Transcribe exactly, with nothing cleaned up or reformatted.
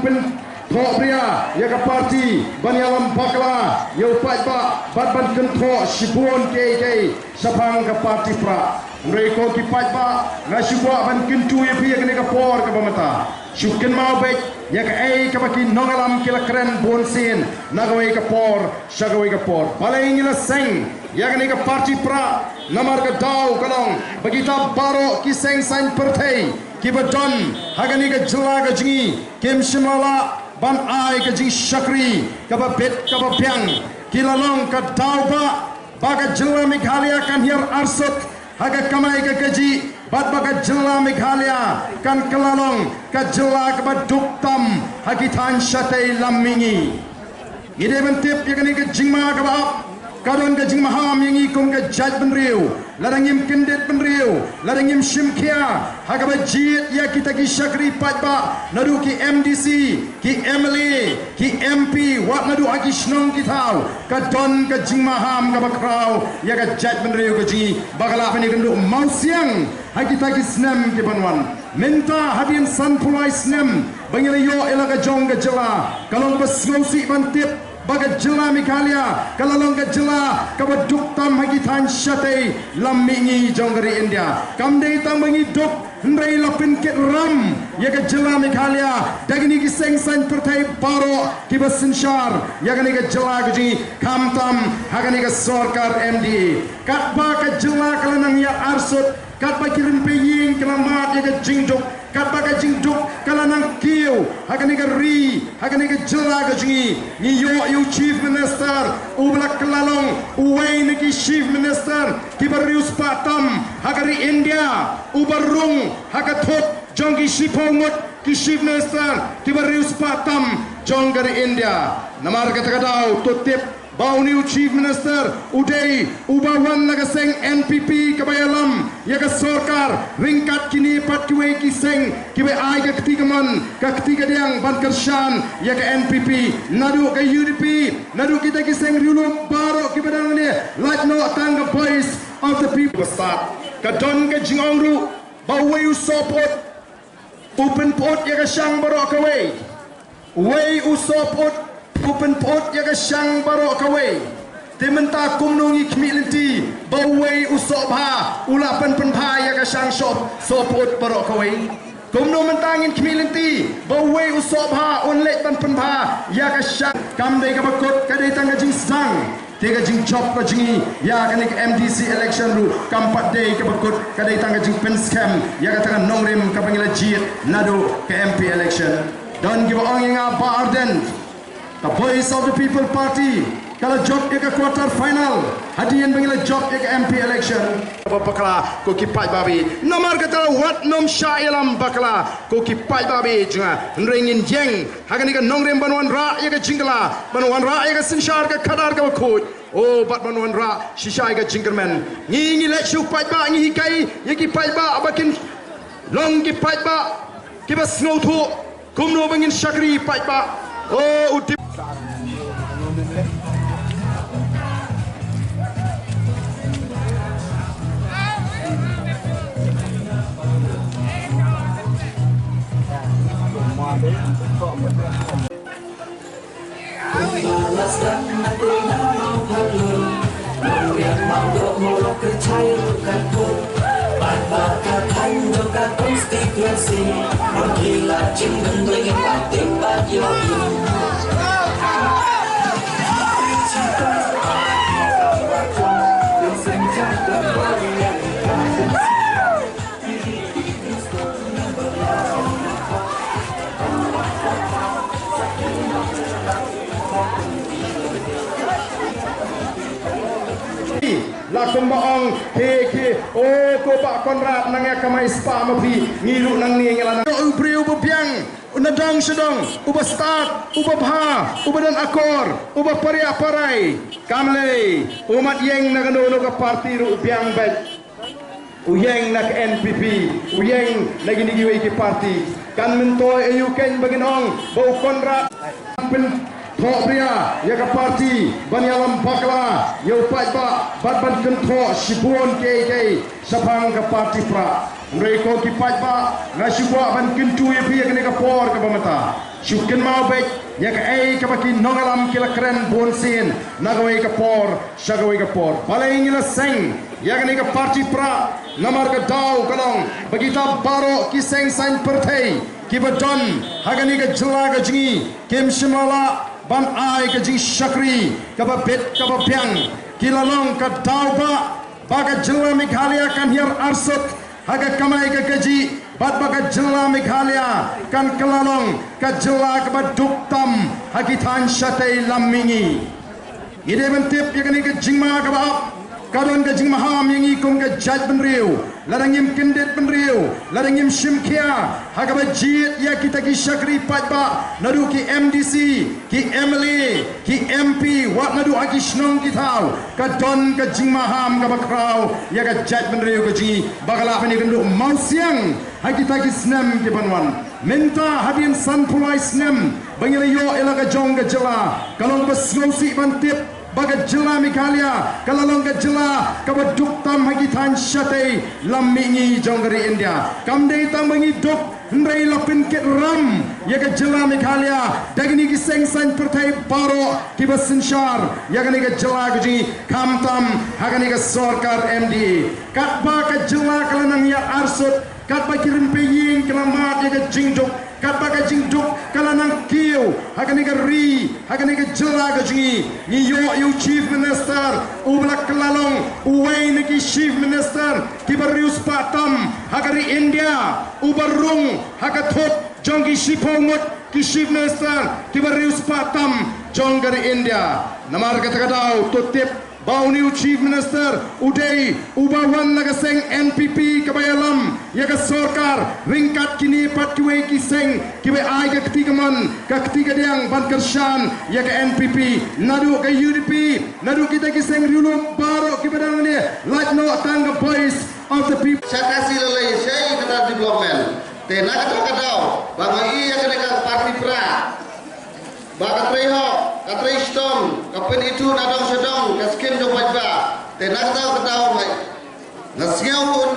Pyn thohbria ïa ka party ban ïalam bakla ïa u paidbah bad ban kynthoh shibun kiei kiei shaphang ka party prah. Hynrei ko ki paidbah, nga shu kwah ban kyntu ïa phi ïa kane ka por kaba mynta. Shu kynmaw beit ïa kaei kaba ki nongïalam ki la kren bunsien na kawei ka por sha kawei ka por. Balei ngi la seng ïa kane ka party prah? Namar ka daw ka long ba kita baroh ki seng saiñ pyrthei kiba don ha kane ka jylla ka jong ngi kim shym la lah ban ai ka jingshakri kaba bit kaba biang. Ki la long ka daw ba, ba ka jylla Meghalaya kan hiar arsut ha ka kamai ka kajih bad ba ka jylla Meghalaya kan kylla long ka jylla kaba duk tam ha ki thaiñ shatei lam mihngi. Ngi dei ban tip ïa kane ka jingma kaba ap ka don ka jingmaham ïa ngi kum ka jaitbynriew. Lada ngim kyndit bynriew, lada ngim shim khia ha kaba jied ïa kita ki shakri paidbah, naduh ki M D C, ki M L A, ki M P, wat naduh ha ki shnong ki thaw, ka don ka jingmaham kaba khraw ïa ka jaitbynriew ka jong ngi ba ka lah ban ïakynduh mawsiang ha kita ki snem ki ban wan. Mynta hadien sanphew lai snem ba ngi la ïoh ïa la ka jong ka jylla, ka long ba sngewsih ban tip ba ka jylla Meghalaya ka la long ka jylla kaba duk tam ha ki thaiñ shatei lam mihngi jong ka ri India. Kam dei tang ba ngi duk, hynrei la pynkit ram ïa ka jylla Meghalaya da kine ki seng saiñ pyrthei baroh kiba synshar ïa kane ka jylla ka jong ngi, khamtam ha kane ka sorkar M D A. Katba ka jylla ka la nang hiar arsut, katba ki rympei ïing ki la mad ïa ka jingduk, katba ka jingduk ka la nang kiew ha kane ka ri, ha kane ka jylla ka jong ngi, ngi ïoh ïa u Chief Minister uba la kylla long uwei na ki Chief Minister kiba riewspah tam ha ka ri India, uba rung ha ka thup jong ki shiphew ngut ki Chief Minister kiba riewspah tam jong ka ri India. Namar kata ka daw to tip ba une u Chief Minister u dei uba wan na ka seng N P P kaba ïalam ïa ka sorkar, ryngkat kine pat kiwei ki seng kiba ai ka kti kamon ka kti kadiang ban kyrshan ïa ka N P P. Naduh ka U D P, naduh kita ki seng riewlum baroh kiba dang ne, lait noh tang ka Voice of the People. Ba stad ka don ka jingong ruh ba uwei u sohpyut u pynpyut ïa ka shang baroh kawei. Uwei u sohpyut u pynpyut ïa ka shang baroh kawei. Te mynta kumno ngi khmih lynti ba uwei u sohbha u la pynpynbha ïa ka shang soh, sohpyut baroh kawei? Kumno mynta ngin khmih lynti ba uwei u sohbha un leit ban pynbha ïa ka shang? Kam dei kaba kut, ka dei tang ka jingsdang. Te ka jingjop ka jong ngi ïa kane ka M D C election ruh kam pat dei kaba kut, ka dei tang ka jingpynskhem ïa kata ka nongrim kaba ngi la jied naduh ka M P election. Don kiba ong ïa nga, Bah Ardent, ka Voice of the People Party ka la jop ïa ka quarter final hadien ba ngi la jop ïa ka M P election. Ba bakla ko ki paidbah, namar kata wat nym shah ïalam bakla ko ki paidbah jong nga, hynrei ngin ïeng ha kane ka nongrim ban wanrah ïa ka jingkylla, ban wanrah ïa ka synshar ka khadar kaba khuid. Oh, bad ban wanrah shisha ïa ka jingkyrmen. Ngi ngi leit sha u paidbah, ngi hikai ïa ki paidbah ba kin long ki paidbah kiba sngewthuh kumno ba ngin shakri paidbah. Oh, u dip. Kumba ong, he, he, oh, ko Bah Conrad nang ïa kamai spah ma phi, ngi ruh nangne ngi la nang. U briew uba biang, u na dong sha dong, uba stad, uba bha, uba don akor, uba pariah parai. Kam lei, u mat ïeng na kano kano ka party ruh u biang beit. U ïeng na ka N P P, u ïeng na kine kiwei ki party. Kan myntoi aïu keiñ ba ngin ong ba u Conrad pyn thohbria ïa ka party ban ïalam bakla ïa u paidbah bad ban kynthoh shibun kiei kiei shaphang ka party prah. Hynrei ko ki paidbah, nga shu kwah ban kyntu ïa phi ïa kane ka por kaba mynta. Shu kynmaw beit ïa kaei kaba ki nongïalam ki la kren bunsien na kawei ka por sha kawei ka por. Balei ngi la seng ïa kane ka party prah? Namar ka daw ka long ba kita baroh ki seng saiñ pyrthei kiba don ha kane ka jylla ka jong ngi kim shym la lah ban ai ka jingshakri kaba bit kaba biang. Ki la long ka daw ba, ba ka jylla Meghalaya kan hiar arsut ha ka kamai ka kajih bad ba ka jylla Meghalaya kan kylla long ka jylla kaba duk tam ha ki thaiñ shatei lam mihngi. Ngi dei ban tip ïa kane ka jingma kaba ap ka don ka jingmaham ïa ngi kum ka jaitbynriew. Lada ngim kyndit bynriew, lada ngim shim khia ha kaba jied ïa kita ki shakri paidbah, naduh ki M D C, ki M L A, ki M P, wat naduh ha ki shnong ki thaw, ka don ka jingmaham kaba khraw ïa ka jaitbynriew ka jong ngi ba ka lah ban ïakynduh mawsiang ha kita ki snem ki ban wan. Mynta hadien sanphew lai snem ba ngi la ïoh ïa la ka jong ka jylla, ka long ba sngewsih ban tip ba ka jylla Meghalaya ka la long ka jylla kaba duk tam ha ki thaiñ shatei lam mihngi jong ka ri India. Kam dei tang ba ngi duk, hynrei la pynkit ram ïa ka jylla Meghalaya da kine ki seng saiñ pyrthei baroh kiba synshar ïa kane ka jylla ka jong ngi, khamtam ha kane ka sorkar M D A. Katba ka jylla ka la nang hiar arsut, katba ki rympei ïing ki la mad ïa ka jingduk, katba ka jingduk ka la nang kiew ha kane ka ri, ha kane ka jylla ka jong ngi, ngi ïoh ïa u Chief Minister uba la kylla long uwei na ki Chief Minister kiba riewspah tam ha ka ri India, uba rung ha ka thup jong ki shiphew ngut ki Chief Minister kiba riewspah tam jong ka ri India. Namar kata ka daw to tip ba une u Chief Minister u dei uba wan na ka seng N P P kaba ïalam ïa ka sorkar ryngkat kine pat kiwei ki seng kiba ai ka kti kamon ka kti kadiang ban kyrshan ïa ka N P P. Naduh ka U D P, naduh kita ki seng riewlum baroh kiba dang ne lait noh tang ka Voice of the People. Sha Khasi la lei shei kata development. Te na kata ka daw ba nga i ïa kane ka party prah ba ka trei hok, ka trei shitom, ka pynithuh na dong sha dong ka skim jong paidbah. Te na kata ka daw ba nga sngew un